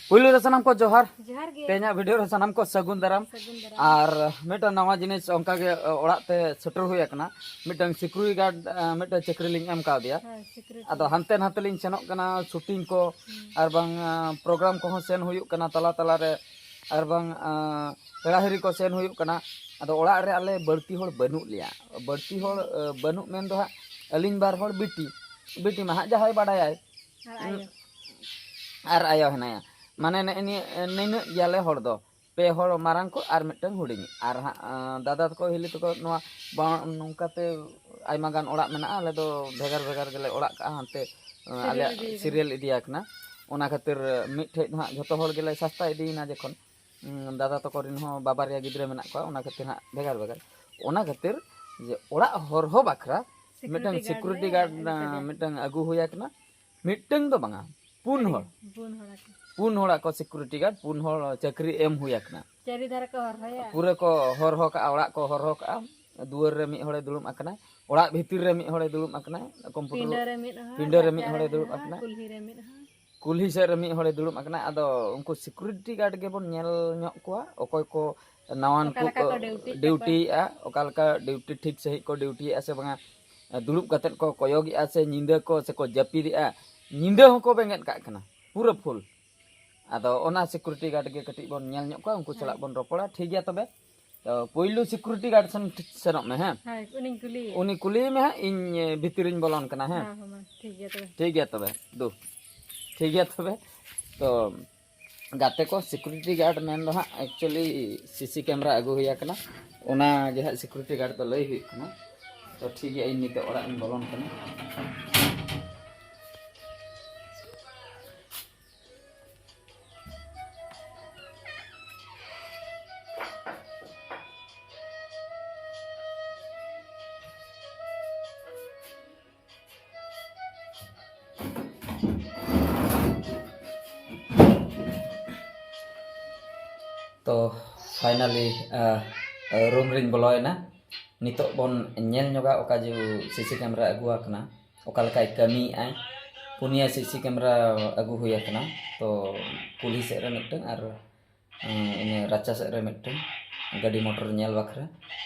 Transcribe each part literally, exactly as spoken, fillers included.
ᱯᱩᱭᱞᱩ ᱨᱮ ᱥᱟᱱᱟᱢ ᱠᱚ ᱡᱚᱦᱟᱨ᱾ ᱡᱚᱦᱟᱨ ᱜᱮ᱾ ᱛᱮᱦᱮᱧᱟᱜ ᱵᱷᱤᱰᱤᱭᱳ ᱨᱮ ᱥᱟᱱᱟᱢ ᱠᱚ ᱥᱟᱹᱜᱩᱱ ᱫᱟᱨᱟᱢ᱾ ᱥᱟᱹᱜᱩᱱ ᱫᱟᱨᱟᱢ᱾ ᱟᱨ ᱢᱤᱫᱴᱟᱝ ᱱᱟᱣᱟ ᱡᱤᱱᱤᱥ ᱚᱱᱠᱟ ᱜᱮ, ᱚ, ᱚᱲᱟᱜ ᱛᱮ ᱥᱮᱴᱮᱨ ᱦᱩᱭ ᱟᱠᱟᱱᱟ᱾ ᱢᱤᱫᱴᱟᱝ ᱥᱤᱠᱩᱨᱤᱴᱤ ᱜᱟᱨᱰ, ᱮ, ᱢᱤᱫᱴᱟᱝ ᱪᱟᱹᱠᱨᱤ ᱞᱤᱧ ᱮᱢ ᱠᱟᱣᱫᱮᱭᱟ᱾ ᱦᱮᱸ, ᱥᱤᱠᱩᱨᱤᱴᱤ᱾ ᱟᱫᱚ ᱦᱟᱱᱛᱮ ᱱᱟᱛᱮ ᱞᱤᱧ ᱥᱮᱱᱚᱜ ᱠᱟᱱᱟ, ᱥᱩᱴᱤᱝ ᱠᱚ, ᱦᱩᱸ᱾ ᱟᱨ ᱵᱟᱝ, ᱟ, ᱯᱨᱳᱜᱨᱟᱢ ᱠᱚᱦᱚᱸ ᱥᱮᱱ ᱦᱩᱭᱩᱜ ᱠᱟᱱᱟ ᱛᱟᱞᱟ ᱛᱟᱞᱟ ᱨᱮ, ᱟᱨ ᱵᱟᱝ, ᱟ, ᱯᱮᱲᱟ ᱦᱤᱨᱤ ᱠᱚ ᱥᱮᱱ ᱦᱩᱭᱩᱜ ᱠᱟᱱᱟ᱾ ᱟᱫᱚ ᱚᱲᱟᱜ ᱨᱮ ᱟᱞᱮ ᱵᱟᱹᱲᱛᱤ ᱦᱚᱲ ᱵᱟᱹᱱᱩᱜ ᱞᱮᱭᱟ, ᱵᱟᱹᱲᱛᱤ ᱦᱚᱲ, ᱟ, ᱵᱟᱹᱱᱩᱜ ᱢᱮᱱ ᱫᱚ ᱦᱟᱸᱜ ᱟᱹᱞᱤᱧ ᱵᱟᱨ ᱦᱚᱲ, ᱵᱤᱴᱤ, ᱵᱤᱴᱤ ᱢᱟ ᱦᱟᱸᱜ ᱡᱟᱦᱟᱸᱭ ᱵᱟᱰᱟᱭᱟᱭ, ᱟᱨ ᱟᱭᱳ᱾ ᱟᱨ ᱟᱭᱳ ᱦᱮᱱᱟᱭᱟ᱾ ᱢᱟᱱᱮ ᱱᱮᱜᱼᱮ ᱱᱤᱭᱟᱹ, ᱱᱤᱱᱟᱹᱜ ᱜᱮᱭᱟᱞᱮ ᱦᱚᱲ ᱫᱚ, ᱯᱮ ᱦᱚᱲ ᱢᱟᱨᱟᱝ ᱠᱚ ᱟᱨ ᱢᱤᱫᱴᱟᱝ ᱦᱩᱰᱤᱧ᱾ ᱟᱨ ᱦᱟᱸᱜ, ᱟᱸ, ᱫᱟᱫᱟ ᱛᱟᱠᱚ, ᱦᱤᱞᱤ ᱛᱟᱠᱚ, ᱱᱚᱣᱟ ᱵᱟ-, ᱱᱚᱝᱠᱟᱛᱮ ᱟᱭᱢᱟ ᱜᱟᱱ ᱚᱲᱟᱜ ᱢᱮᱱᱟᱜᱼᱟ᱾ ᱟᱞᱮ ᱫᱚ ᱵᱷᱮᱜᱟᱨ ᱵᱷᱮᱜᱟᱨ ᱜᱮᱞᱮ ᱚᱲᱟᱜ ᱠᱟᱜᱼᱟ, ᱦᱟᱱᱛᱮ, ᱟᱸ, ᱥᱤᱨᱤᱭᱟᱞ ᱟᱞᱮᱭᱟᱜ ᱤᱫᱤ ᱠᱟᱱᱟ᱾ ᱥᱤᱨᱤᱭᱟᱞ ᱤᱫᱤ ᱟᱠᱟᱱᱟ᱾ ᱚᱱᱟ ᱠᱷᱟᱹᱛᱤᱨ ᱢᱤᱫ ᱴᱷᱮᱡ ᱫᱚ ᱦᱟᱸᱜ ᱡᱷᱚᱛᱚ ᱦᱚᱲ ᱜᱮᱞᱮ ᱥᱟᱥᱛᱟ ᱤᱫᱤᱭᱮᱱᱟ᱾ ᱡᱚᱠᱷᱚᱱ, ᱩᱸ, ᱫᱟᱫᱟ ᱛᱟᱠᱚ ᱨᱮᱱ ᱦᱚᱸ ᱵᱟᱵᱟᱨᱭᱟ ᱜᱤᱫᱽᱨᱟᱹ ᱢᱮᱱᱟᱜ ᱠᱚᱣᱟ, ᱚᱱᱟ ᱠᱷᱟᱹᱛᱤᱨ ᱦᱟᱸᱜ ᱵᱷᱮᱜᱟᱨ ᱵᱷᱮᱜᱟᱨ᱾ ᱚᱱᱟ ᱠᱷᱟᱹᱛᱤᱨ ᱡᱮ ᱚᱲᱟᱜ ᱦᱚᱨᱦᱚ ᱵᱟᱠᱷᱨᱟ ᱢᱤᱫᱴᱟᱝ ᱥᱤᱠᱩᱨᱤᱴᱤ ᱜᱟᱨᱰ ᱥᱤᱠᱩᱨᱤᱴᱤ ᱞᱮ ᱜᱟᱨᱰ, ᱟᱹᱜᱩ ᱠᱮᱫᱮᱭᱟ᱾ ᱢᱤᱫᱴᱟᱝ ᱟᱹᱜᱩ ᱦᱩᱭ ᱟᱠᱟᱱᱟ᱾ ᱢᱤᱫᱴᱟᱝ ᱫᱚ ᱵᱟᱝᱟ, ᱯᱩᱱ ᱦᱚᱲ᱾ ᱯᱩᱱ ᱦᱚᱲ ᱟᱠᱚ᱾ ᱯᱩᱱ ᱦᱚᱲ ᱟᱠᱚ ᱥᱤᱠᱩᱨᱤᱴᱤ ᱜᱟᱨᱰ, ᱯᱩᱱ ᱦᱚᱲ ᱪᱟᱹᱠᱨᱤ ᱮᱢ ᱦᱩᱭ ᱟᱠᱟᱱᱟ᱾ ᱪᱟᱹᱨᱤ ᱫᱷᱟᱨᱮ ᱠᱚ ᱦᱚᱨᱦᱚᱭᱟ᱾ ᱯᱩᱨᱟᱹ ᱠᱚ ᱦᱚᱨᱦᱚ ᱠᱟᱜᱼᱟ, ᱚᱲᱟᱜ ᱠᱚ ᱦᱚᱨᱦᱚ ᱠᱟᱜᱼᱟ᱾ ᱫᱩᱣᱟᱹᱨ ᱨᱮ ᱢᱤᱫ ᱦᱚᱲᱮ ᱫᱩᱲᱩᱵ ᱟᱠᱟᱱᱟ, ᱚᱲᱟᱜ ᱵᱷᱤᱛᱤᱨ ᱨᱮ ᱢᱤᱫ ᱦᱚᱲᱮ ᱫᱩᱲᱩᱵ ᱟᱠᱟᱱᱟ, ᱠᱚᱢᱯᱩᱴᱟᱨ ᱯᱤᱸᱰᱟᱹ ᱨᱮ ᱢᱤᱫ ᱦᱚᱲ, ᱯᱤᱸᱰᱟᱹ ᱨᱮ ᱨᱟᱪᱟ ᱢᱤᱫ ᱨᱮ ᱦᱚᱲᱮ ᱢᱤᱫ ᱫᱩᱲᱩᱵ ᱦᱚᱲ, ᱟᱠᱟᱱᱟ᱾ ᱠᱩᱞᱦᱤ ᱨᱮ ᱢᱤᱫ ᱦᱚᱲ᱾ ᱠᱩᱞᱦᱤ ᱥᱮᱫ ᱨᱮ ᱢᱤᱫ ᱦᱚᱲᱮ ᱫᱩᱲᱩᱵ ᱟᱠᱟᱱᱟ᱾ ᱟᱫᱚ ᱩᱱᱠᱩ ᱥᱤᱠᱩᱨᱤᱴᱤ ᱜᱟᱨᱰ ᱜᱮᱵᱚᱱ ᱧᱮᱞ ᱧᱚᱜ ᱠᱚᱣᱟ, ᱚᱠᱚᱭ ᱠᱚ ᱱᱟᱣᱟᱱ ᱚᱠᱟ ᱠᱚ, ᱞᱮᱠᱟ ᱠᱚ ᱚ, ᱰᱤᱣᱴᱤ ᱠᱟᱱᱟ᱾ ᱰᱤᱣᱴᱤᱭᱮᱫᱼᱟ, ᱚᱠᱟ ᱞᱮᱠᱟ ᱰᱤᱣᱴᱤ ᱴᱷᱤᱠ ᱥᱟᱺᱦᱤᱡ ᱠᱚ ᱰᱤᱣᱴᱤᱭᱮᱫᱼᱟ ᱥᱮ ᱵᱟᱝᱟ, ᱫᱩᱲᱩᱵ ᱠᱟᱛᱮᱫ ᱠᱚ ᱠᱚᱭᱚᱜᱮᱫᱼᱟ ᱥᱮ ᱧᱤᱫᱟᱹ ᱠᱚ ᱥᱮ ᱠᱚ ᱡᱟᱹᱯᱤᱫᱮᱜᱼᱟ, ᱧᱤᱫᱟᱹ ᱦᱚᱸᱠᱚ ᱵᱮᱸᱜᱮᱫ ᱠᱟᱜ ᱠᱟᱱᱟ ᱯᱩᱨᱟᱹ ᱯᱷᱩᱞ᱾ ᱟᱫᱚ ᱚᱱᱟ ᱥᱤᱠᱩᱨᱤᱴᱤ ᱜᱟᱨᱰ ᱜᱮ ᱠᱟᱹᱴᱤᱡ ᱵᱚᱱ ᱧᱮᱞ ᱧᱚᱜ ᱠᱚᱣᱟ, ᱩᱱᱠᱩ ᱦᱮᱸ᱾ ᱥᱟᱞᱟᱜ ᱵᱚᱱ ᱨᱚᱯᱚᱲᱟ, ᱴᱷᱤᱠ ᱜᱮᱭᱟ? ᱛᱚᱵᱮ, ᱛᱚ, ᱯᱩᱭᱞᱩ ᱥᱤᱠᱩᱨᱤᱴᱤ ᱜᱟᱨᱰ ᱥᱮᱱ ᱥᱮᱱᱚᱜ ᱢᱮ, ᱦᱮᱸ? ᱦᱳᱭ, ᱩᱱᱤᱧ ᱠᱩᱞᱤᱭᱮᱭᱟ᱾ ᱩᱱᱤ ᱠᱩᱞᱤᱭᱮ ᱢᱮ ᱦᱟᱸᱜ, ᱤᱧ, ᱮ, ᱵᱷᱤᱛᱤᱨᱤᱧ ᱵᱚᱞᱚᱱ ᱠᱟᱱᱟ, ᱦᱮᱸ? ᱦᱮᱸ, ᱦᱮᱸ, ᱢᱟ, ᱴᱷᱤᱠ ᱜᱮᱭᱟ ᱛᱚᱵᱮ᱾ ᱴᱷᱤᱠ ᱜᱮᱭᱟ ᱛᱚᱵᱮ, ᱫᱩ᱾ ᱴᱷᱤᱠ ᱜᱮᱭᱟ ᱛᱚᱵᱮ᱾ ᱛᱚ, ᱜᱟᱛᱮ ᱠᱚ, ᱥᱤᱠᱩᱨᱤᱴᱤ ᱜᱟᱨᱰ ᱢᱮᱱ ᱫᱚ ᱦᱟᱸᱜ actually ᱥᱤᱥᱤ ᱠᱮᱢᱮᱨᱟ ᱟᱹᱜᱩ ᱦᱩᱭ ᱟᱠᱟᱱᱟ, ᱚᱱᱟ ᱜᱮ ᱦᱟᱸᱜ ᱥᱤᱠᱩᱨᱤᱴᱤ ᱜᱟᱨᱰ ᱫᱚ ᱞᱟᱹᱭ ᱦᱩᱭᱩᱜ ᱠᱟᱱᱟ᱾ ᱛᱚ, ᱴᱷᱤᱠ ᱜᱮᱭᱟ, ᱤᱧ ᱱᱤᱛᱚᱜ ᱚᱲᱟᱜ ᱤᱧ ᱵᱚᱞᱚᱱ ᱠᱟᱱᱟ᱾ ᱛᱚ, finally, ᱟᱦ, ᱨᱩᱢ ᱨᱤᱧ ᱵᱚᱞᱚᱭᱮᱱᱟ᱾ ᱱᱤᱛᱚᱜ ᱵᱚᱱ ᱧᱮᱞ ᱧᱚᱜᱟ ᱚᱠᱟ ᱡᱮ ᱥᱤᱥᱤ ᱠᱮᱢᱮᱨᱟ ᱟᱹᱜᱩ ᱟᱠᱟᱱᱟ, ᱚᱠᱟ ᱞᱮᱠᱟᱭ ᱠᱟᱹᱢᱤᱭᱮᱫᱼᱟᱭ᱾ ᱯᱩᱱᱭᱟ ᱥᱤᱥᱤ ᱠᱮᱢᱮᱨᱟ ᱟᱹᱜᱩ ᱦᱩᱭ ᱟᱠᱟᱱᱟ᱾ ᱛᱚ ᱠᱩᱞᱦᱤ ᱥᱮᱫ ᱨᱮ ᱢᱤᱫᱴᱟᱝ ᱟᱨ ᱤᱧᱟᱹᱜ ᱨᱟᱪᱟ ᱥᱮᱫ ᱨᱮ ᱢᱤᱫᱴᱟᱝ, ᱜᱟᱹᱰᱤ ᱢᱚᱴᱚᱨ ᱧᱮᱞ ᱵᱟᱠᱷᱨᱟ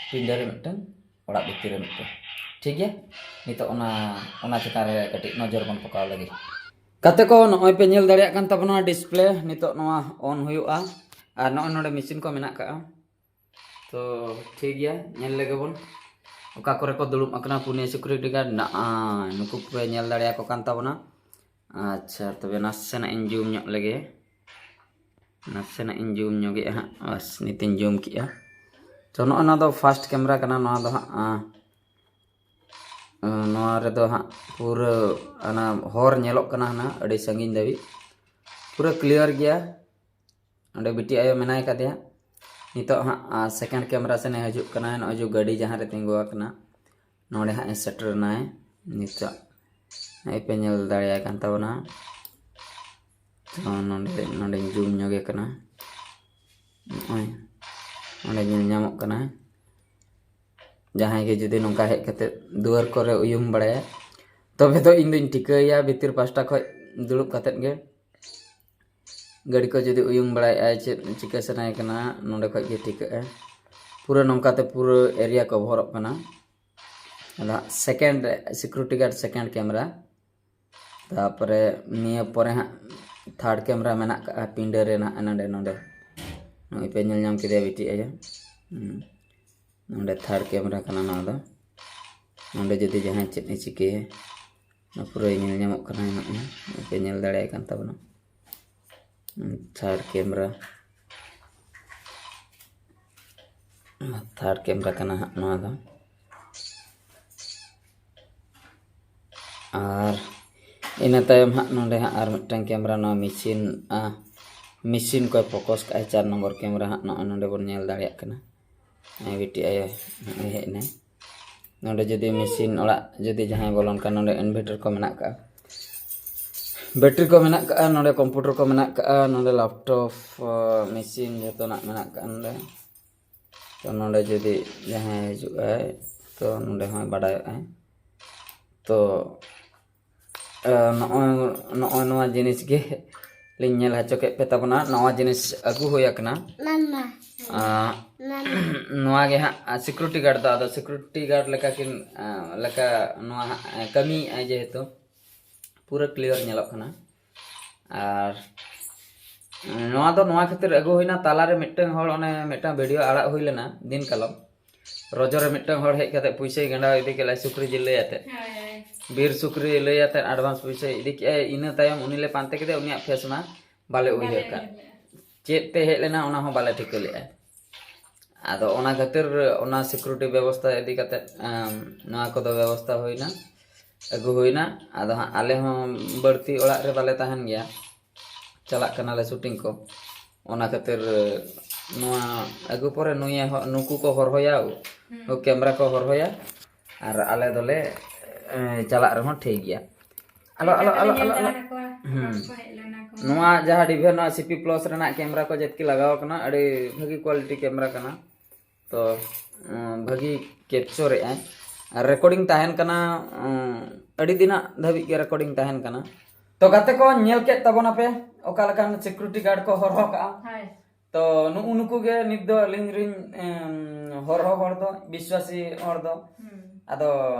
ᱯᱤᱸᱰᱟᱹ ᱨᱮ ᱢᱤᱫᱴᱟᱝ, ᱚᱲᱟᱜ ᱵᱷᱤᱛᱤᱨ ᱨᱮ ᱢᱤᱫᱴᱟᱝ᱾ ᱴᱷᱤᱠ ᱜᱮᱭᱟ, ᱱᱤᱛᱚᱜ ᱚᱱᱟ ᱚᱱᱟ ᱪᱮᱛᱟᱱ ᱨᱮ ᱠᱟᱹᱴᱤᱡ ᱱᱚᱡᱚᱨ ᱵᱚᱱ ᱯᱚᱠᱟᱣ ᱞᱮᱜᱮ᱾ ᱜᱟᱛᱮ ᱠᱚ, ᱱᱚᱜᱼᱚᱭ ᱯᱮ ᱧᱮᱞ ᱫᱟᱲᱮᱭᱟᱜ ᱠᱟᱱ ᱛᱟᱵᱚᱱᱟ ᱰᱤᱥᱯᱞᱮ᱾ ᱱᱤᱛᱚᱜ ᱱᱚᱣᱟ ᱚᱱ ᱦᱩᱭᱩᱜᱼᱟ ᱟᱨ ᱱᱚᱜᱼᱚᱭ ᱱᱚᱰᱮ ᱢᱮᱥᱤᱱ ᱠᱚ ᱢᱮᱱᱟᱜ ᱠᱟᱜᱼᱟ᱾ ᱛᱚ ᱴᱷᱤᱠ ᱜᱮᱭᱟ, ᱧᱮᱞ ᱞᱮᱜᱮ ᱵᱚᱱ ᱚᱠᱟ ᱠᱚᱨᱮ ᱠᱚ ᱫᱩᱲᱩᱵ ᱟᱠᱟᱱᱟ ᱯᱩᱱᱭᱟᱹ ᱥᱤᱠᱩᱨᱤᱴᱤ ᱜᱟᱨᱰ᱾ ᱱᱚᱜᱼᱚᱭ ᱱᱩᱠᱩ ᱯᱮ ᱧᱮᱞ ᱫᱟᱲᱮᱭᱟᱠᱚ ᱠᱟᱱ ᱛᱟᱵᱚᱱᱟ᱾ ᱟᱪᱪᱷᱟ, ᱛᱚᱵᱮ ᱱᱟᱥᱮᱱᱟᱜ ᱤᱧ ᱡᱩᱢ ᱧᱚᱜ ᱞᱮᱜᱮ, ᱱᱟᱥᱮᱱᱟᱜ ᱤᱧ ᱡᱩᱢ ᱧᱚᱜᱮᱜᱼᱟ ᱦᱟᱸᱜ᱾ ᱵᱟᱥ, ᱱᱤᱛᱤᱧ ᱡᱩᱢ ᱠᱮᱜᱼᱟ᱾ ᱛᱚ ᱱᱚᱜᱼᱚ ᱱᱚᱣᱟ ᱫᱚ ᱯᱷᱟᱥᱴ ᱠᱮᱢᱮᱨᱟ ᱠᱟᱱᱟ᱾ ᱱᱚᱣᱟ ᱫᱚ ᱦᱟᱸᱜ ᱟᱸ, ᱱᱚᱣᱟ ᱨᱮᱫᱚ ᱦᱟᱸᱜ ᱯᱩᱨᱟᱹ ᱚᱱᱟ ᱦᱚᱨ ᱧᱮᱞᱚᱜ ᱠᱟᱱᱟ ᱦᱟᱸᱜ ᱟᱹᱰᱤ ᱥᱟᱺᱜᱤᱧ ᱫᱷᱟᱹᱵᱤᱡ, ᱯᱩᱨᱟᱹ ᱠᱞᱤᱭᱟᱨ ᱜᱮᱭᱟ᱾ ᱚᱸᱰᱮ ᱵᱤᱴᱤ ᱟᱭᱳ ᱢᱮᱱᱟᱭ ᱠᱟᱫᱮᱭᱟ᱾ ᱱᱤᱛᱚᱜ ᱦᱟᱸᱜ ᱥᱮᱠᱮᱱᱰ ᱠᱮᱢᱮᱨᱟ ᱥᱮᱱᱮ ᱦᱤᱡᱩᱜ ᱠᱟᱱᱟᱭ᱾ ᱱᱚᱜᱼᱚᱭ ᱡᱮ ᱜᱟᱹᱰᱤ ᱡᱟᱦᱟᱸ ᱨᱮ ᱛᱤᱸᱜᱩ ᱟᱠᱟᱱᱟ, ᱱᱚᱰᱮ ᱦᱟᱸᱜ ᱮ ᱥᱮᱴᱮᱨ ᱮᱱᱟᱭ᱾ ᱱᱤᱛᱚᱜ ᱱᱚᱜᱼᱚᱭ ᱯᱮ ᱧᱮᱞ ᱫᱟᱲᱮᱭᱟᱭ ᱠᱟᱱ ᱛᱟᱵᱚᱱᱟ᱾ ᱛᱚ ᱱᱚᱰᱮ ᱱᱚᱰᱮᱧ ᱡᱩᱢ ᱧᱚᱜᱮ ᱠᱟᱱᱟ᱾ ᱱᱚᱜᱼᱚᱭ ᱱᱚᱰᱮ ᱧᱮᱞ ᱧᱟᱢᱚᱜ ᱠᱟᱱᱟ᱾ ᱡᱟᱦᱟᱸᱭ ᱜᱮ ᱡᱩᱫᱤ ᱱᱚᱝᱠᱟ ᱦᱮᱡ ᱠᱟᱛᱮ ᱫᱩᱣᱟᱹᱨ ᱠᱚᱨᱮ ᱩᱭᱩᱢ ᱵᱟᱲᱟᱭᱟ, ᱛᱚᱵᱮ ᱫᱚ ᱤᱧ ᱫᱚᱧ ᱴᱷᱤᱠᱟᱹᱭᱟ ᱵᱷᱤᱛᱤᱨ ᱯᱟᱦᱴᱟ ᱠᱷᱚᱡ ᱫᱩᱲᱩᱵ ᱠᱟᱛᱮᱫ ᱜᱮ᱾ ᱜᱟᱹᱰᱤ ᱠᱚ ᱡᱩᱫᱤ ᱩᱭᱩᱢ ᱵᱟᱲᱟᱭᱮᱫᱼᱟᱭ, ᱪᱮᱫ ᱪᱤᱠᱟᱹ ᱥᱟᱱᱟᱭᱮ ᱠᱟᱱᱟ, ᱱᱚᱰᱮ ᱠᱷᱚᱡ ᱜᱮ ᱴᱷᱤᱠᱟᱹᱜᱼᱟ᱾ ᱯᱩᱨᱟᱹ ᱱᱚᱝᱠᱟᱛᱮ ᱯᱩᱨᱟᱹ ᱮᱨᱤᱭᱟ ᱠᱚᱵᱷᱚᱨᱚᱜ ᱠᱟᱱᱟ᱾ ᱟᱫᱚ ᱦᱟᱸᱜ ᱥᱮᱠᱮᱱᱰ ᱨᱮ ᱥᱤᱠᱩᱨᱤᱴᱤ ᱜᱟᱨᱰ ᱥᱮᱠᱮᱱᱰ ᱠᱮᱢᱮᱨᱟ, ᱛᱟᱨᱯᱚᱨᱮ ᱱᱤᱭᱟᱹ ᱯᱚᱨᱮ ᱦᱟᱸᱜ ᱛᱷᱟᱨᱰ ᱠᱮᱢᱮᱨᱟ ᱢᱮᱱᱟᱜ ᱠᱟᱜᱼᱟ ᱯᱤᱸᱰᱟᱹ ᱨᱮ ᱱᱟᱜ ᱱᱚᱰᱮ, ᱱᱚᱰᱮ ᱱᱚᱜᱼᱚᱭ ᱯᱮ ᱧᱮᱞ ᱧᱟᱢ ᱠᱮᱫᱮᱭᱟ ᱵᱤᱴᱤ ᱟᱭᱳ᱾ ᱦᱩᱸ᱾ ᱱᱚᱰᱮ ᱛᱷᱟᱨᱰ ᱠᱮᱢᱮᱨᱟ ᱠᱟᱱᱟ ᱱᱚᱣᱟ ᱫᱚ᱾ ᱱᱚᱰᱮ ᱡᱩᱫᱤ ᱡᱟᱦᱟᱸᱭ ᱪᱮᱫ ᱮ ᱪᱤᱠᱟᱹᱭᱟ, ᱱᱚᱣᱟ ᱯᱩᱨᱟᱹ ᱧᱮᱞ ᱧᱟᱢᱚᱜ ᱠᱟᱱᱟ᱾ ᱱᱚᱜᱼᱚᱭ ᱯᱮ ᱧᱮᱞ ᱫᱟᱲᱮᱭᱟᱭ ᱠᱟᱱ ᱛᱟᱵᱚᱱᱟ᱾ ᱛᱷᱟᱨᱰ ᱠᱮᱢᱮᱨᱟ, ᱛᱷᱟᱨᱰ ᱠᱮᱢᱮᱨᱟ ᱠᱟᱱᱟ ᱦᱟᱸᱜ ᱱᱚᱣᱟ ᱫᱚ᱾ ᱟᱨ ᱤᱱᱟᱹ ᱛᱟᱭᱚᱢ ᱦᱟᱸᱜ ᱱᱚᱰᱮ ᱦᱟᱸᱜ ᱟᱨ ᱢᱤᱫᱴᱟᱝ ᱠᱮᱢᱮᱨᱟ, ᱱᱚᱣᱟ ᱢᱮᱥᱤᱱ, ᱟ, ᱢᱮᱥᱤᱱ ᱠᱚᱭ ᱯᱷᱳᱠᱟᱥ ᱠᱟᱜᱼᱟ, ᱪᱟᱨ ᱱᱚᱢᱵᱚᱨ ᱠᱮᱢᱮᱨᱟ ᱦᱟᱸᱜ ᱱᱚᱜᱼᱚᱭ ᱱᱚᱰᱮ ᱵᱚᱱ ᱧᱮᱞ ᱫᱟᱲᱮᱭᱟᱜ ᱠᱟᱱᱟ᱾ ᱱᱚᱜᱼᱚᱭ ᱵᱤᱴᱤ ᱟᱭᱳ ᱱᱚᱜᱼᱚᱭ ᱦᱮᱡ ᱮᱱᱟᱭ᱾ ᱱᱚᱰᱮ ᱡᱩᱫᱤ ᱢᱮᱥᱤᱱ ᱚᱲᱟᱜ ᱡᱩᱫᱤ ᱡᱟᱦᱟᱸᱭ ᱵᱚᱞᱚᱱ ᱠᱟᱱ, ᱱᱚᱰᱮ ᱤᱱᱵᱷᱟᱨᱴᱟᱨ ᱠᱚ ᱢᱮᱱᱟᱜ ᱠᱟᱜᱼᱟ, ᱵᱮᱴᱨᱤ ᱠᱚ ᱢᱮᱱᱟᱜ ᱠᱟᱜᱼᱟ, ᱱᱚᱰᱮ ᱠᱚᱢᱯᱤᱭᱩᱴᱟᱨ ᱠᱚ ᱢᱮᱱᱟᱜ ᱠᱟᱜᱼᱟ, ᱱᱚᱰᱮ ᱞᱮᱯᱴᱚᱯ, ᱟ, ᱢᱮᱥᱤᱱ ᱡᱚᱛᱚᱱᱟᱜ ᱢᱮᱱᱟᱜ ᱠᱟᱜᱼᱟ ᱱᱚᱰᱮ᱾ ᱛᱚ ᱱᱚᱰᱮ ᱡᱩᱫᱤ ᱡᱟᱦᱟᱸᱭ ᱦᱤᱡᱩᱜ ᱟᱭ, ᱛᱚ ᱱᱚᱰᱮ ᱦᱚᱸᱭ ᱵᱟᱰᱟᱭᱚᱜᱼᱟᱭ᱾ ᱛᱚ ᱱᱚᱜᱼᱚᱭ ᱱᱚᱜᱼᱚᱭ ᱱᱚᱣᱟ ᱡᱤᱱᱤᱥ ᱜᱮ ᱞᱤᱧ ᱧᱮᱞ ᱦᱚᱪᱚ ᱠᱮᱫ ᱯᱮ ᱛᱟᱵᱚᱱᱟ᱾ ᱱᱚᱣᱟ ᱡᱤᱱᱤᱥ ᱟᱹᱜᱩ ᱦᱩᱭ ᱟᱠᱟᱱᱟ᱾ ᱱᱚᱣᱟ ᱜᱮ ᱦᱟᱸᱜ ᱥᱤᱠᱩᱨᱤᱴᱤ ᱜᱟᱨᱰ ᱫᱚ, ᱟᱫᱚ ᱥᱤᱠᱩᱨᱤᱴᱤ ᱜᱟᱨᱰ ᱞᱮᱠᱟ ᱠᱤᱱ ᱞᱮᱠᱟ ᱱᱚᱣᱟ ᱦᱟᱸᱜ ᱠᱟᱹᱢᱤᱭᱮᱫᱼᱟᱭ, ᱡᱮᱦᱮᱛᱩ ᱯᱩᱨᱟᱹ ᱠᱞᱤᱭᱟᱨ ᱧᱮᱞᱚᱜ ᱠᱟᱱᱟ᱾ ᱟᱨ ᱱᱚᱣᱟ ᱫᱚ ᱱᱚᱣᱟ ᱠᱷᱟᱹᱛᱤᱨ ᱟᱹᱜᱩ ᱦᱩᱭᱱᱟ, ᱛᱟᱞᱟᱨᱮ ᱢᱤᱫᱴᱟᱝ ᱦᱚᱲ ᱚᱱᱮ ᱢᱤᱫᱴᱟᱝ ᱵᱷᱤᱰᱤᱭᱳ ᱟᱲᱟᱜ ᱦᱩᱭ ᱞᱮᱱᱟ ᱫᱤᱱ ᱠᱟᱞᱚᱢ, ᱨᱚᱡᱚ ᱨᱮ ᱢᱤᱫᱴᱟᱝ ᱦᱚᱲ ᱦᱮᱡ ᱠᱟᱛᱮ ᱯᱩᱭᱥᱟᱹᱭ ᱜᱟᱸᱰᱟᱣ ᱤᱫᱤ ᱠᱮᱫ ᱞᱟᱭ ᱥᱩᱠᱨᱤ ᱡᱤᱞ ᱞᱟᱹᱭ ᱟᱛᱮ, ᱵᱤᱨ ᱥᱩᱠᱨᱤ ᱞᱟᱹᱭ ᱟᱛᱮ ᱮᱰᱵᱷᱟᱱᱥ ᱯᱩᱭᱥᱟᱹᱭ ᱤᱫᱤ ᱠᱮᱫᱼᱟᱭ᱾ ᱤᱱᱟᱹ ᱛᱟᱭᱚᱢ ᱩᱱᱤ ᱞᱮ ᱯᱟᱱᱛᱮ ᱠᱮᱫᱮᱭᱟ, ᱩᱱᱤᱭᱟᱜ ᱯᱷᱮᱥ ᱢᱟ ᱵᱟᱞᱮ ᱩᱭᱦᱟᱹᱨ ᱠᱟᱜ᱾ ᱪᱮᱫ ᱛᱮ ᱦᱮᱡ ᱞᱮᱱᱟ ᱚᱱᱟ ᱦᱚᱸ ᱵᱟᱞᱮ ᱴᱷᱤᱠᱟᱹ ᱞᱮᱫᱼᱟ᱾ ᱟᱫᱚ ᱚᱱᱟ ᱠᱷᱟᱹᱛᱤᱨ ᱚᱱᱟ ᱥᱤᱠᱩᱨᱤᱴᱤ ᱵᱮᱵᱚᱥᱛᱷᱟ ᱤᱫᱤ ᱠᱟᱛᱮ ᱱᱚᱣᱟ ᱠᱚᱫᱚ ᱵᱮᱵᱚᱥᱛᱷᱟ ᱦᱩᱭᱱᱟ, ᱟᱹᱜᱩ ᱦᱩᱭᱱᱟ᱾ ᱟᱫᱚ ᱦᱟᱸᱜ ᱟᱞᱮ ᱦᱚᱸ ᱵᱟᱹᱲᱛᱤ ᱚᱲᱟᱜ ᱨᱮ ᱵᱟᱞᱮ ᱛᱟᱦᱮᱱ ᱜᱮᱭᱟ, ᱪᱟᱞᱟᱜ ᱠᱟᱱᱟᱞᱮ ᱥᱩᱴᱤᱝ ᱠᱚ᱾ ᱚᱱᱟ ᱠᱷᱟᱹᱛᱤᱨ ᱱᱚᱣᱟ ᱟᱹᱜᱩ ᱯᱚᱨᱮ ᱱᱩᱭᱮ ᱦᱚ- ᱱᱩᱠᱩ ᱠᱚ ᱦᱚᱨᱦᱚᱭᱟ, ᱠᱮᱢᱨᱟ ᱠᱚ ᱦᱚᱨᱦᱚᱭᱟ, ᱟᱨ ᱟᱞᱮ ᱫᱚᱞᱮ ᱮ, ᱪᱟᱞᱟᱜ ᱨᱮᱦᱚᱸ ᱴᱷᱤᱠ ᱜᱮᱭᱟ᱾ ᱟᱞᱚ ᱟᱞᱚ ᱟᱞᱚ ᱟᱞᱚ ᱟᱞᱚ ᱦᱩᱸ᱾ ᱱᱚᱣᱟ ᱡᱟᱦᱟᱸ ᱰᱤᱵᱷᱮ ᱱᱚᱣᱟ ᱥᱤᱯᱤ ᱯᱞᱟᱥ ᱨᱮᱱᱟᱜ ᱠᱮᱢᱨᱟ ᱠᱚ ᱡᱮᱛᱠᱤ ᱞᱟᱜᱟᱣ ᱠᱟᱱᱟ, ᱟᱹᱰᱤ ᱵᱷᱟᱹᱜᱤ ᱠᱳᱣᱟᱞᱤᱴᱤ ᱠᱮᱢᱨᱟ ᱠᱟᱱᱟ᱾ ᱛᱚ ᱩᱸ, ᱵᱷᱟᱹᱜᱤ ᱠᱮᱯᱪᱚᱨᱮᱜᱼᱟᱭ ᱟᱨ ᱨᱮᱠᱚᱨᱰᱤᱝ ᱛᱟᱦᱮᱱ ᱠᱟᱱᱟ᱾ ᱩᱸ, ᱟᱹᱰᱤ ᱫᱤᱱᱟᱜ ᱫᱷᱟᱹᱵᱤᱡ ᱜᱮ ᱨᱮᱠᱚᱨᱰᱤᱝ ᱛᱟᱦᱮᱱ ᱠᱟᱱᱟ᱾ ᱛᱚ ᱜᱟᱛᱮ ᱠᱚ, ᱧᱮᱞ ᱠᱮᱫ ᱛᱟᱵᱚᱱᱟᱯᱮ ᱚᱠᱟ ᱞᱮᱠᱟᱱ ᱥᱤᱠᱩᱨᱤᱴᱤ ᱜᱟᱨᱰ ᱠᱚ ᱦᱚᱨᱦᱚ ᱠᱟᱜᱼᱟ᱾ ᱛᱚ ᱱᱩᱜᱼᱩ ᱱᱩᱠᱩ ᱜᱮ ᱱᱤᱛ ᱫᱚ ᱟᱹᱞᱤᱧ ᱨᱤᱱ ᱮᱢ, ᱦᱚᱨᱦᱚ ᱦᱚᱲ ᱫᱚ, ᱵᱤᱥᱣᱟᱥᱤ ᱦᱚᱲ ᱫᱚ᱾ ᱟᱫᱚ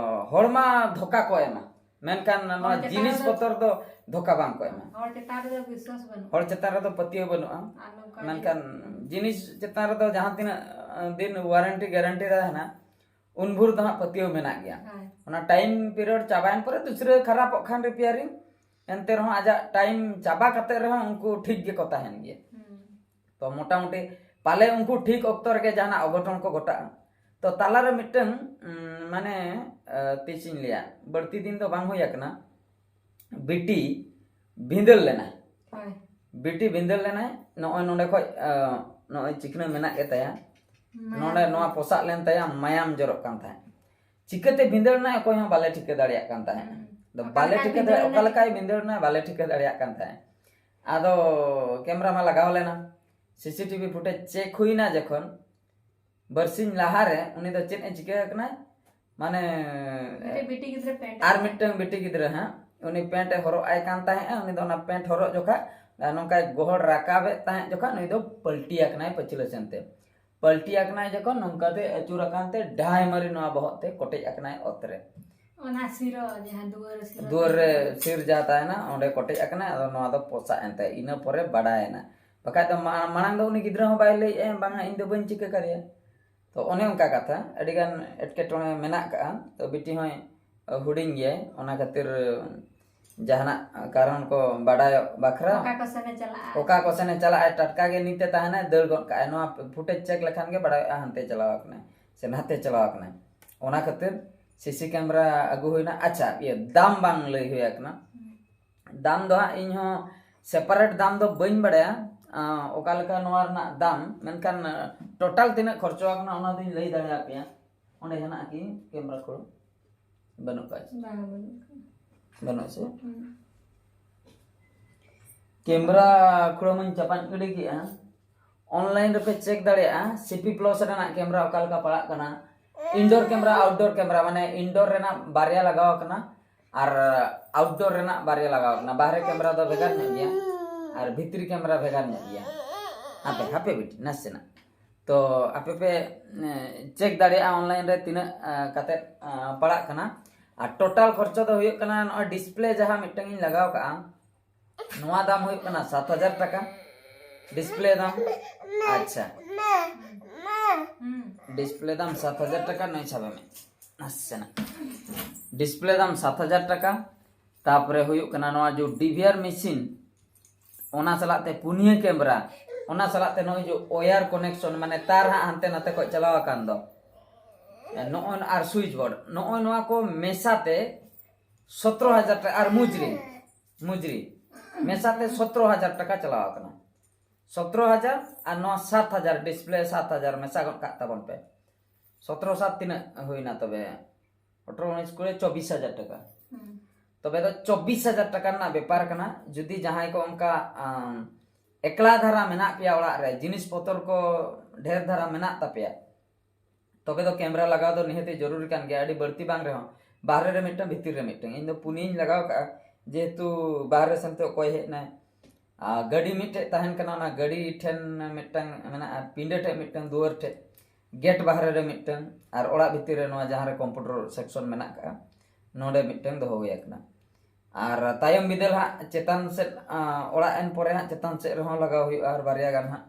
ᱦᱚᱲ ᱢᱟ ᱫᱷᱳᱠᱟ ᱠᱚ ᱮᱢᱟ, ᱢᱮᱱᱠᱷᱟᱱ ᱱᱚᱣᱟ ᱦᱚᱲ ᱪᱮᱛᱟᱱ ᱡᱤᱱᱤᱥ ᱨᱮᱫᱚ ᱯᱚᱛᱚᱨ ᱫᱚ ᱫᱷᱳᱠᱟ ᱵᱟᱝ ᱠᱚ ᱮᱢᱟ᱾ ᱦᱚᱲ ᱪᱮᱛᱟᱱ ᱨᱮᱫᱚ ᱵᱤᱥᱣᱟᱥ ᱵᱟᱹᱱᱩᱜᱼᱟ᱾ ᱦᱚᱲ ᱪᱮᱛᱟᱱ ᱨᱮᱫᱚ ᱯᱟᱹᱛᱭᱟᱹᱣ ᱵᱟᱹᱱᱩᱜᱼᱟ᱾ ᱟᱨ ᱱᱚᱝᱠᱟ ᱢᱮᱱᱠᱷᱟᱱ ᱡᱤᱱᱤᱥ ᱪᱮᱛᱟᱱ ᱨᱮᱫᱚ ᱡᱟᱦᱟᱸ ᱛᱤᱱᱟᱹᱜ ᱫᱤᱱ ᱣᱟᱨᱮᱱᱴᱤ ᱜᱟᱨᱮᱱᱴᱤ ᱛᱟᱦᱮᱱᱟ, ᱩᱱ ᱵᱷᱳᱨ ᱫᱚ ᱦᱟᱸᱜ ᱯᱟᱹᱛᱭᱟᱹᱣ ᱢᱮᱱᱟᱜ ᱜᱮᱭᱟ᱾ ᱦᱳᱭ᱾ ᱚᱱᱟ ᱴᱟᱭᱤᱢ ᱯᱤᱨᱤᱭᱚᱰ ᱪᱟᱵᱟᱭᱮᱱ ᱯᱚᱨᱮ ᱫᱩᱥᱨᱟᱹ ᱠᱷᱟᱨᱟᱯᱚᱜ ᱠᱷᱟᱱ ᱨᱤᱯᱮᱭᱟᱨᱤᱝ, ᱮᱱᱛᱮ ᱨᱮᱦᱚᱸ ᱟᱡᱟᱜ ᱴᱟᱭᱤᱢ ᱪᱟᱵᱟ ᱠᱟᱛᱮ ᱨᱮᱦᱚᱸ ᱩᱱᱠᱩ ᱴᱷᱤᱠ ᱜᱮᱠᱚ ᱛᱟᱦᱮᱱ ᱜᱮᱭᱟ᱾ ᱦᱩᱸ᱾ ᱛᱚ ᱢᱚᱴᱟᱢᱩᱴᱤ ᱯᱟᱞᱮ ᱩᱱᱠᱩ ᱴᱷᱤᱠ ᱚᱠᱛᱚ ᱨᱮᱜᱮ ᱡᱟᱦᱟᱱᱟᱜ ᱚᱜᱷᱚᱴᱚᱱ ᱠᱚ ᱜᱷᱚᱴᱟᱜᱼᱟ᱾ ᱛᱚ ᱛᱟᱞᱟᱨᱮ ᱢᱤᱫᱴᱟᱝ ᱩᱸ, ᱢᱟᱱᱮ ᱟᱸ, ᱛᱤᱥ ᱤᱧ ᱞᱟᱹᱭᱟ, ᱵᱟᱹᱲᱛᱤ ᱫᱤᱱ ᱫᱚ ᱵᱟᱝ ᱦᱩᱭ ᱟᱠᱟᱱᱟ, ᱵᱤᱴᱤ ᱵᱷᱤᱸᱫᱟᱹᱲ ᱞᱮᱱᱟᱭ᱾ ᱦᱳᱭ᱾ ᱵᱤᱴᱤ ᱵᱷᱤᱸᱫᱟᱹᱲ ᱞᱮᱱᱟᱭ, ᱱᱚᱜᱼᱚᱭ ᱱᱚᱰᱮ ᱠᱷᱚᱡ ᱟᱸ, ᱱᱚᱜᱼᱚᱭ ᱪᱤᱠᱷᱱᱟᱹ ᱢᱮᱱᱟᱜ ᱜᱮ ᱛᱟᱭᱟ, ᱢᱟᱭᱟᱢ᱾ ᱱᱚᱰᱮ ᱱᱚᱣᱟ ᱯᱚᱥᱟᱜ ᱞᱮᱱ ᱛᱟᱭᱟ, ᱢᱟᱭᱟᱢ ᱡᱚᱨᱚᱜ ᱠᱟᱱ ᱛᱟᱦᱮᱸᱫ᱾ ᱪᱤᱠᱟᱹᱛᱮ ᱵᱷᱤᱸᱫᱟᱹᱲ ᱮᱱᱟᱭ ᱚᱠᱚᱭ ᱦᱚᱸ ᱵᱟᱞᱮ ᱴᱷᱤᱠᱟᱹ ᱫᱟᱲᱮᱭᱟᱜ ᱠᱟᱱ ᱛᱟᱦᱮᱸᱫ᱾ ᱦᱩᱸ᱾ ᱟᱫᱚ ᱚᱠᱟ ᱵᱟᱞᱮ ᱞᱮᱠᱟᱭ ᱴᱷᱤᱠᱟᱹ ᱵᱷᱤᱸᱫᱟᱹᱲ ᱫᱟᱲᱮᱭᱟᱜ, ᱮᱱᱟ ᱚᱠᱟ ᱞᱮᱠᱟᱭ ᱪᱤᱠᱟᱹ? ᱵᱷᱤᱸᱫᱟᱹᱲ ᱮᱱᱟ ᱵᱟᱞᱮ ᱴᱷᱤᱠᱟᱹ ᱫᱟᱲᱮᱭᱟᱜ ᱠᱟᱱ ᱛᱟᱦᱮᱸᱫ᱾ ᱟᱫᱚ ᱠᱮᱢᱨᱟ ᱢᱟ ᱞᱟᱜᱟᱣ ᱞᱮᱱᱟ, ᱥᱤᱥᱤᱴᱤᱵᱷᱤ ᱯᱷᱩᱴᱮᱡᱽ ᱪᱮᱠ ᱦᱩᱭᱱᱟ ᱡᱚᱠᱷᱚᱱ, ᱵᱟᱨᱥᱤᱧ ᱞᱟᱦᱟᱨᱮ ᱩᱱᱤ ᱫᱚ ᱪᱮᱫ ᱮ ᱪᱤᱠᱟᱹ ᱟᱠᱟᱱᱟ, ᱢᱟᱱᱮ ᱢᱤᱫᱴᱮᱱ ᱵᱤᱴᱤ ᱜᱤᱫᱽᱨᱟᱹ ᱯᱮᱱᱴ ᱟᱨ ᱦᱚᱨᱚᱜ᱾ ᱢᱤᱫᱴᱟᱝ ᱵᱤᱴᱤ ᱜᱤᱫᱽᱨᱟᱹ ᱦᱟᱸᱜ ᱩᱱᱤ ᱯᱮᱱᱴ ᱮ ᱦᱚᱨᱚᱜ ᱟᱭ ᱠᱟᱱ ᱛᱟᱦᱮᱸᱜᱼᱟ, ᱩᱱᱤ ᱫᱚ ᱚᱱᱟ ᱯᱮᱱᱴ ᱦᱚᱨᱚᱜ ᱡᱚᱠᱷᱟ ᱟᱨ ᱱᱚᱝᱠᱟᱭ ᱜᱚᱦᱚᱲ ᱨᱟᱠᱟᱵᱮᱫ ᱛᱟᱦᱮᱸᱫ ᱡᱚᱠᱷᱟ ᱱᱩᱭ ᱫᱚ ᱯᱟᱹᱞᱴᱤ ᱟᱠᱟᱱᱟᱭ ᱯᱟᱹᱪᱷᱞᱟᱹ ᱥᱮᱱᱛᱮ᱾ ᱯᱟᱹᱞᱴᱤ ᱟᱠᱟᱱᱟᱭ ᱡᱚᱠᱷᱚᱱ ᱱᱚᱝᱠᱟᱛᱮ ᱟᱹᱪᱩᱨ ᱟᱠᱟᱱ ᱛᱮ ᱰᱷᱟᱭ ᱢᱟᱹᱨᱤ ᱱᱚᱣᱟ ᱵᱚᱦᱚᱜ ᱛᱮ ᱠᱚᱴᱮᱡ ᱟᱠᱟᱱᱟᱭ ᱚᱛ ᱨᱮ᱾ ᱚᱱᱟ ᱥᱤᱨᱚ ᱡᱟᱦᱟᱸ ᱫᱩᱣᱟᱹᱨ ᱥᱤᱨᱚ ᱫᱩᱣᱟᱹᱨ ᱨᱮ ᱥᱤᱨ ᱡᱟ ᱛᱟᱦᱮᱱᱟ ᱚᱸᱰᱮ ᱠᱚᱴᱮᱡ ᱟᱠᱟᱱᱟᱭ᱾ ᱟᱫᱚ ᱱᱚᱣᱟ ᱫᱚ ᱯᱚᱥᱟᱜ ᱮᱱ ᱛᱟᱭᱟ, ᱤᱱᱟᱹ ᱯᱚᱨᱮ ᱵᱟᱰᱟᱭᱮᱱᱟ᱾ ᱵᱟᱠᱷᱟᱡ ᱫᱚ ᱢᱟ- ᱢᱟᱲᱟᱝ ᱫᱚ ᱩᱱᱤ ᱜᱤᱫᱽᱨᱟᱹ ᱦᱚᱸ ᱵᱟᱭ ᱞᱟᱹᱭᱮᱫᱼᱟ ᱵᱟᱝᱟ ᱤᱧ ᱫᱚ ᱵᱟᱹᱧ ᱪᱤᱠᱟᱹ ᱠᱟᱫᱮᱭᱟ᱾ ᱛᱚ ᱚᱱᱮ ᱚᱱᱠᱟ ᱠᱟᱛᱷᱟ ᱟᱹᱰᱤᱜᱟᱱ ᱮᱴᱠᱮᱴᱚᱬᱮ ᱢᱮᱱᱟᱜ ᱠᱟᱜᱼᱟ᱾ ᱛᱚ ᱵᱤᱴᱤ ᱦᱚᱸᱭ ᱦᱩᱰᱤᱧ ᱜᱮᱭᱟᱭ, ᱚᱱᱟ ᱠᱷᱟᱹᱛᱤᱨ ᱡᱟᱦᱟᱱᱟᱜ ᱠᱟᱨᱚᱱ ᱠᱚ ᱵᱟᱰᱟᱭᱚᱜ ᱵᱟᱠᱷᱨᱟ ᱚᱠᱟ ᱠᱚ ᱥᱮᱱᱮ ᱪᱟᱞᱟᱜᱼᱟ᱾ ᱚᱠᱟ ᱠᱚ ᱥᱮᱱᱮ ᱪᱟᱞᱟᱜᱼᱟ, ᱴᱟᱴᱠᱟ ᱜᱮ ᱱᱤᱛᱮ ᱛᱟᱦᱮᱱᱟᱭ, ᱫᱟᱹᱲ ᱜᱚᱫ ᱠᱟᱜᱼᱟᱭ᱾ ᱱᱚᱣᱟ ᱯᱷᱩᱴᱮᱡᱽ ᱪᱮᱠ ᱞᱮᱠᱷᱟᱱ ᱜᱮ ᱵᱟᱰᱟᱭᱚᱜᱼᱟ ᱦᱟᱱᱛᱮ ᱪᱟᱞᱟᱣ ᱟᱠᱟᱱᱟᱭ ᱥᱮ ᱱᱟᱛᱮ ᱪᱟᱞᱟᱣ ᱟᱠᱟᱱᱟᱭ᱾ ᱚᱱᱟ ᱠᱷᱟᱹᱛᱤᱨ ᱥᱤᱥᱤ ᱠᱮᱢᱮᱨᱟ ᱟᱹᱜᱩ ᱦᱩᱭᱱᱟ᱾ ᱟᱪᱪᱷᱟ, ᱤᱭᱟᱹ ᱫᱟᱢ ᱵᱟᱝ ᱞᱟᱹᱭ ᱦᱩᱭ ᱟᱠᱟᱱᱟ᱾ ᱫᱟᱢ ᱫᱚ ᱦᱟᱸᱜ ᱤᱧ ᱦᱚᱸ ᱥᱮᱯᱟᱨᱮᱴ ᱫᱟᱢ ᱫᱚ ᱵᱟᱹᱧ ᱵᱟᱲᱟᱭᱟ, ᱟᱸ, ᱚᱠᱟ ᱞᱮᱠᱟ ᱱᱚᱣᱟ ᱨᱮᱱᱟᱜ ᱫᱟᱢ, ᱢᱮᱱᱠᱷᱟᱱ ᱴᱳᱴᱟᱞ ᱛᱤᱱᱟᱹᱜ ᱠᱷᱚᱨᱪᱚ ᱟᱠᱟᱱᱟ ᱚᱱᱟ ᱫᱚᱧ ᱞᱟᱹᱭ ᱫᱟᱲᱮᱭᱟᱯᱮᱭᱟ᱾ ᱚᱸᱰᱮ ᱦᱮᱱᱟᱜᱼᱟ ᱠᱤ ᱠᱮᱢᱮᱨᱟ ᱠᱷᱩᱲ? ᱵᱟᱹᱱᱩᱜ ᱠᱟᱜᱼᱟ᱾ ᱵᱟᱝ, ᱵᱟᱹᱱᱩᱜ ᱠᱟᱜᱼᱟ᱾ ᱵᱟᱹᱱᱩᱜ ᱥᱮ? ᱦᱩᱸ᱾ ᱠᱮᱢᱮᱨᱟ ᱠᱷᱩᱲᱟᱹ ᱢᱟᱧ ᱪᱟᱯᱟᱫ ᱜᱤᱰᱤ ᱠᱮᱜᱼᱟ᱾ ᱚᱱᱞᱟᱭᱤᱱ ᱨᱮᱯᱮ ᱪᱮᱠ ᱫᱟᱲᱮᱭᱟᱜᱼᱟ ᱥᱤᱯᱤ ᱯᱞᱟᱥ ᱨᱮᱱᱟᱜ ᱠᱮᱢᱮᱨᱟ ᱚᱠᱟ ᱞᱮᱠᱟ ᱯᱟᱲᱟᱜ ᱠᱟᱱᱟ᱾ ᱤᱱᱰᱳᱨ ᱠᱮᱢᱮᱨᱟ, ᱟᱣᱩᱴᱰᱳᱨ ᱠᱮᱢᱮᱨᱟ, ᱢᱟᱱᱮ ᱤᱱᱰᱳᱨ ᱨᱮᱱᱟᱜ ᱵᱟᱨᱭᱟ ᱞᱟᱜᱟᱣ ᱟᱠᱟᱱᱟ ᱟᱨ ᱟᱣᱩᱴᱰᱳᱨ ᱨᱮᱱᱟᱜ ᱵᱟᱨᱭᱟ ᱞᱟᱜᱟᱣ ᱟᱠᱟᱱᱟ᱾ ᱵᱟᱦᱨᱮ ᱠᱮᱢᱮᱨᱟ ᱫᱚ ᱵᱷᱮᱜᱟᱨ ᱧᱚᱜ ᱜᱮᱭᱟ ᱟᱨ ᱵᱷᱤᱛᱨᱤ ᱠᱮᱢᱮᱨᱟ ᱵᱷᱮᱜᱟᱨ ᱧᱚᱜ ᱜᱮᱭᱟ᱾ ᱦᱟᱯᱮ ᱦᱟᱯᱮ ᱵᱤᱴᱤ ᱱᱟᱥᱮᱱᱟᱜ᱾ ᱛᱚ ᱟᱯᱮ ᱯᱮ ᱪᱮᱠ ᱫᱟᱲᱮᱭᱟᱜᱼᱟ ᱚᱱᱞᱟᱭᱤᱱ ᱨᱮ ᱛᱤᱱᱟᱹᱜ ᱟᱸ, ᱠᱟᱛᱮᱫ ᱟᱸ, ᱯᱟᱲᱟᱜ ᱠᱟᱱᱟ᱾ ᱟᱨ ᱴᱳᱴᱟᱞ ᱠᱷᱚᱨᱪᱟ ᱫᱚ ᱦᱩᱭᱩᱜ ᱠᱟᱱᱟ ᱱᱚᱜᱼᱚᱭ ᱰᱤᱥᱯᱞᱮ ᱡᱟᱦᱟᱸ ᱢᱤᱫᱴᱟᱝ ᱤᱧ ᱞᱟᱜᱟᱣ ᱠᱟᱜᱼᱟ, ᱱᱚᱣᱟ ᱫᱟᱢ ᱦᱩᱭᱩᱜ ᱠᱟᱱᱟ ᱥᱟᱛ ᱦᱟᱡᱟᱨ ᱴᱟᱠᱟ ᱰᱤᱥᱯᱞᱮ ᱫᱟᱢ᱾ ᱟᱪᱪᱷᱟ, ᱦᱩᱸ᱾ ᱰᱤᱥᱯᱞᱮ ᱫᱟᱢ ᱥᱟᱛ ᱦᱟᱡᱟᱨ ᱴᱟᱠᱟ᱾ ᱱᱩᱭ ᱥᱟᱵᱮ ᱢᱮ ᱱᱟᱥᱮᱱᱟᱜ᱾ ᱰᱤᱥᱯᱞᱮ ᱫᱟᱢ ᱥᱟᱛ ᱦᱟᱡᱟᱨ ᱴᱟᱠᱟ᱾ ᱛᱟᱯᱚᱨᱮ ᱦᱩᱭᱩᱜ ᱠᱟᱱᱟ ᱱᱚᱣᱟ ᱡᱮ ᱰᱤᱵᱷᱤᱟᱨ ᱢᱮᱥᱤᱱ, ᱚᱱᱟ ᱥᱟᱞᱟᱜ ᱛᱮ ᱯᱩᱱᱭᱟᱹ ᱠᱮᱢᱮᱨᱟ, ᱚᱱᱟ ᱥᱟᱞᱟᱜ ᱛᱮ ᱱᱚᱜᱼᱚᱭ ᱡᱮ ᱣᱟᱭᱟᱨ ᱠᱚᱱᱮᱠᱥᱚᱱ, ᱢᱟᱱᱮ ᱛᱟᱨ ᱦᱟᱸᱜ ᱦᱟᱱᱛᱮ ᱱᱟᱛᱮ ᱠᱷᱚᱡ ᱪᱟᱞᱟᱣ ᱟᱠᱟᱱ ᱫᱚ, ᱱᱚᱜᱼᱚᱭ ᱟᱨ ᱥᱩᱭᱤᱪ ᱵᱳᱨᱰ, ᱱᱚᱜᱼᱚᱭ ᱱᱚᱣᱟ ᱠᱚ ᱢᱮᱥᱟ ᱛᱮ ᱥᱚᱛᱨᱚ ᱦᱟᱡᱟᱨ ᱴᱟᱠᱟ᱾ ᱟᱨ ᱢᱩᱡᱽᱨᱤ, ᱢᱩᱡᱽᱨᱤ ᱢᱮᱥᱟ ᱛᱮ ᱥᱚᱛᱨᱚ ᱦᱟᱡᱟᱨ ᱴᱟᱠᱟ ᱪᱟᱞᱟᱣ ᱟᱠᱟᱱᱟ᱾ ᱥᱚᱛᱨᱚ ᱦᱟᱡᱟᱨ ᱟᱨ ᱱᱚᱣᱟ ᱥᱟᱛ ᱦᱟᱡᱟᱨ, ᱰᱤᱥᱯᱞᱮ ᱥᱟᱛ ᱦᱟᱡᱟᱨ ᱢᱮᱥᱟ ᱜᱚᱫ ᱠᱟᱜ ᱛᱟᱵᱚᱱ ᱯᱮ᱾ ᱥᱚᱛᱨᱚ ᱥᱟᱛ ᱛᱤᱱᱟᱹᱜ ᱦᱩᱭᱱᱟ ᱛᱚᱵᱮ? ᱟᱴᱷᱨᱚ ᱩᱱᱤᱥ ᱠᱩᱲᱤ, ᱪᱚᱵᱵᱤᱥ ᱦᱟᱡᱟᱨ ᱴᱟᱠᱟ᱾ ᱦᱩᱸ᱾ ᱛᱚᱵᱮ ᱫᱚ ᱪᱚᱵᱵᱤᱥ ᱦᱟᱡᱟᱨ ᱴᱟᱠᱟ ᱨᱮᱱᱟᱜ ᱵᱮᱯᱟᱨ ᱠᱟᱱᱟ᱾ ᱡᱩᱫᱤ ᱡᱟᱦᱟᱸᱭ ᱠᱚ ᱚᱱᱠᱟ ᱟᱢ, ᱮᱠᱞᱟ ᱫᱷᱟᱨᱟ ᱢᱮᱱᱟᱜ ᱯᱮᱭᱟ ᱚᱲᱟᱜ ᱨᱮ, ᱡᱤᱱᱤᱥ ᱯᱚᱛᱚᱨ ᱠᱚ ᱰᱷᱮᱨ ᱫᱷᱟᱨᱟ ᱢᱮᱱᱟᱜ ᱛᱟᱯᱮᱭᱟ, ᱛᱚᱵᱮ ᱫᱚ ᱠᱮᱢᱮᱨᱟ ᱞᱟᱜᱟᱣ ᱫᱚ ᱱᱤᱦᱟᱹᱛᱤ ᱡᱚᱨᱩᱨᱤ ᱠᱟᱱ ᱜᱮᱭᱟ᱾ ᱟᱹᱰᱤ ᱵᱟᱹᱲᱛᱤ ᱵᱟᱝ ᱨᱮᱦᱚᱸ ᱵᱟᱦᱨᱮ ᱨᱮ ᱢᱤᱫᱴᱟᱝ, ᱵᱷᱤᱛᱤᱨ ᱨᱮ ᱢᱤᱫᱴᱟᱝ᱾ ᱤᱧ ᱫᱚ ᱯᱩᱱᱭᱟᱹᱧ ᱞᱟᱜᱟᱣ ᱠᱟᱜᱼᱟ, ᱡᱮᱦᱮᱛᱩ ᱵᱟᱦᱨᱮ ᱥᱮᱱ ᱛᱮ ᱚᱠᱚᱭ ᱦᱮᱡ ᱮᱱᱟᱭ᱾ ᱟᱨ ᱜᱟᱹᱰᱤ ᱢᱤᱫᱴᱮᱡ ᱛᱟᱦᱮᱱ ᱠᱟᱱᱟ, ᱚᱱᱟ ᱜᱟᱹᱰᱤ ᱴᱷᱮᱱ ᱢᱤᱫᱴᱟᱝ ᱢᱮᱱᱟᱜᱼᱟ, ᱯᱤᱸᱰᱟᱹ ᱴᱷᱮᱡ ᱢᱤᱫᱴᱟᱝ, ᱫᱩᱣᱟᱹᱨ ᱴᱷᱮᱡ, ᱜᱮᱴ ᱵᱟᱦᱨᱮ ᱨᱮ ᱢᱤᱫᱴᱟᱝ, ᱟᱨ ᱚᱲᱟᱜ ᱵᱷᱤᱛᱤᱨ ᱨᱮ ᱱᱚᱣᱟ ᱡᱟᱦᱟᱸ ᱨᱮ ᱠᱚᱢᱯᱩᱴᱟᱨ ᱥᱮᱠᱥᱚᱱ ᱢᱮᱱᱟᱜ ᱠᱟᱜᱼᱟ, ᱱᱚᱰᱮ ᱢᱤᱫᱴᱟᱝ ᱫᱚᱦᱚ ᱦᱩᱭ ᱟᱠᱟᱱᱟ᱾ ᱟᱨ ᱛᱟᱭᱚᱢ ᱵᱤᱫᱟᱹᱞ ᱦᱟᱸᱜ ᱪᱮᱛᱟᱱ ᱥᱮᱫ, ᱟᱸ, ᱚᱲᱟᱜ ᱮᱱ ᱯᱚᱨᱮ ᱦᱟᱸᱜ ᱪᱮᱛᱟᱱ ᱥᱮᱫ ᱨᱮᱦᱚᱸ ᱞᱟᱜᱟᱣ ᱦᱩᱭᱩᱜᱼᱟ ᱟᱨ ᱵᱟᱨᱭᱟ ᱜᱟᱱ ᱦᱟᱸᱜ᱾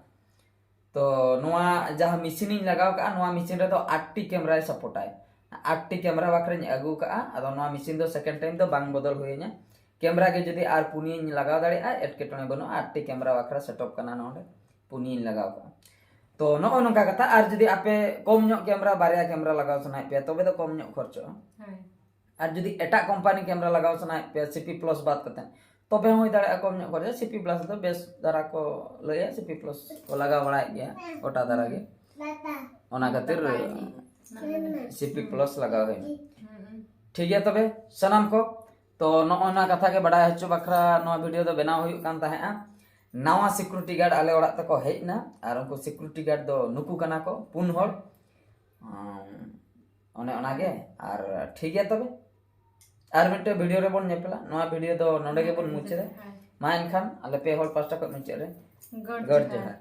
ᱛᱚ ᱱᱚᱣᱟ ᱡᱟᱦᱟᱸ ᱢᱮᱥᱤᱱᱤᱧ ᱞᱟᱜᱟᱣ ᱠᱟᱜᱼᱟ, ᱱᱚᱣᱟ ᱢᱮᱥᱤᱱ ᱨᱮᱫᱚ ᱟᱴ ᱴᱤ ᱠᱮᱢᱮᱨᱟᱭ ᱥᱟᱯᱳᱨᱴᱟᱭ᱾ ᱟᱴ ᱴᱤ ᱠᱮᱢᱮᱨᱟ ᱵᱟᱠᱷᱨᱟᱧ ᱟᱹᱜᱩ ᱠᱟᱜᱼᱟ᱾ ᱟᱫᱚ ᱱᱚᱣᱟ ᱢᱮᱥᱤᱱ ᱫᱚ ᱥᱮᱠᱮᱱᱰ ᱴᱟᱭᱤᱢ ᱫᱚ ᱵᱟᱝ ᱵᱚᱫᱚᱞ ᱦᱩᱭᱟᱹᱧᱟ᱾ ᱠᱮᱢᱮᱨᱟ ᱜᱮ ᱡᱩᱫᱤ ᱟᱨ ᱯᱩᱱᱭᱟᱹᱧ ᱞᱟᱜᱟᱣ ᱫᱟᱲᱮᱭᱟᱜᱼᱟ, ᱮᱴᱠᱮᱴᱚᱬᱮ ᱵᱟᱹᱱᱩᱜᱼᱟ᱾ ᱟᱴ ᱴᱤ ᱠᱮᱢᱮᱨᱟ ᱵᱟᱠᱷᱨᱟ ᱥᱮᱴᱚᱯ ᱠᱟᱱᱟ ᱱᱚᱰᱮ, ᱯᱩᱱᱭᱟᱹᱧ ᱞᱟᱜᱟᱣ ᱠᱟᱜᱼᱟ᱾ ᱛᱚ ᱱᱚᱜᱼᱚ ᱱᱚᱝᱠᱟ ᱠᱟᱛᱷᱟ᱾ ᱟᱨ ᱡᱩᱫᱤ ᱟᱯᱮ ᱠᱚᱢ ᱧᱚᱜ ᱠᱮᱢᱮᱨᱟ, ᱵᱟᱨᱭᱟ ᱠᱮᱢᱮᱨᱟ ᱞᱟᱜᱟᱣ ᱥᱟᱱᱟᱭᱮᱫ ᱯᱮᱭᱟ, ᱛᱚᱵᱮ ᱫᱚ ᱠᱚᱢ ᱧᱚᱜ ᱠᱷᱚᱨᱪᱚᱜᱼᱟ᱾ ᱦᱳᱭ᱾ ᱟᱨ ᱡᱩᱫᱤ ᱮᱴᱟᱜ ᱠᱳᱢᱯᱟᱱᱤ ᱠᱮᱢᱮᱨᱟ ᱞᱟᱜᱟᱣ ᱥᱟᱱᱟᱭᱮᱫ ᱯᱮᱭᱟ, ᱥᱤᱯᱤ ᱯᱞᱟᱥ ᱵᱟᱫ ᱠᱟᱛᱮ, ᱛᱚᱵᱮ ᱦᱚᱸ ᱦᱩᱭ ᱫᱟᱲᱮᱭᱟᱜᱼᱟ ᱠᱚᱢ ᱧᱚᱜ ᱠᱷᱚᱨᱪᱟ᱾ ᱥᱤᱯᱤ ᱯᱞᱟᱥ ᱫᱚ ᱵᱮᱥ ᱫᱷᱟᱨᱟ ᱠᱚ ᱞᱟᱹᱭᱟ, ᱥᱤᱯᱤ ᱯᱞᱟᱥ ᱠᱚ ᱞᱟᱜᱟᱣ ᱵᱟᱲᱟᱭᱮᱫ ᱜᱮᱭᱟ ᱜᱚᱴᱟ ᱫᱷᱟᱨᱟ ᱜᱮ᱾ ᱚᱱᱟ ᱠᱷᱟᱹᱛᱤᱨ ᱥᱤᱯᱤ ᱯᱞᱟᱥ ᱞᱟᱜᱟᱣ ᱦᱩᱭᱱᱟ᱾ ᱦᱩᱸ᱾ ᱴᱷᱤᱠ ᱜᱮᱭᱟ ᱛᱚᱵᱮ ᱥᱟᱱᱟᱢ ᱠᱚ, ᱛᱚ ᱱᱚᱜᱼᱚ ᱱᱟ ᱠᱟᱛᱷᱟ ᱜᱮ ᱵᱟᱰᱟᱭ ᱦᱚᱪᱚ ᱵᱟᱠᱷᱨᱟ ᱱᱚᱣᱟ ᱵᱷᱤᱰᱤᱭᱳ ᱫᱚ ᱵᱮᱱᱟᱣ ᱦᱩᱭᱩᱜ ᱠᱟᱱ ᱛᱟᱦᱮᱸᱜᱼᱟ᱾ ᱱᱟᱣᱟ ᱥᱤᱠᱩᱨᱤᱴᱤ ᱜᱟᱨᱰ ᱟᱞᱮ ᱚᱲᱟᱜ ᱛᱮᱠᱚ ᱦᱮᱡ ᱮᱱᱟ, ᱟᱨ ᱩᱱᱠᱩ ᱥᱤᱠᱩᱨᱤᱴᱤ ᱜᱟᱨᱰ ᱫᱚ ᱱᱩᱠᱩ ᱠᱟᱱᱟ ᱠᱚ, ᱯᱩᱱ ᱦᱚᱲ᱾ ᱚᱱᱮ ᱚᱱᱟᱜᱮ᱾ ᱟᱨ ᱴᱷᱤᱠ ᱜᱮᱭᱟ ᱛᱚᱵᱮ, ᱟᱨ ᱢᱤᱫᱴᱮᱱ ᱵᱷᱤᱰᱤᱭᱳ ᱨᱮᱵᱚᱱ ᱧᱮᱯᱮᱞᱟ᱾ ᱱᱚᱣᱟ ᱵᱷᱤᱰᱤᱭᱳ ᱫᱚ ᱱᱚᱰᱮ ᱜᱮᱵᱚᱱ ᱢᱩᱪᱟᱹᱫᱟ᱾ ᱢᱟ ᱮᱱᱠᱷᱟᱱ ᱟᱞᱮ ᱯᱮ ᱦᱚᱲ ᱯᱟᱥᱴᱟ ᱠᱷᱚᱱ ᱢᱩᱪᱟᱹᱫ ᱨᱮ ᱜᱚᱰ ᱜᱚᱰ ᱡᱚᱦᱟᱨ᱾ ᱡᱚᱦᱟᱨ᱾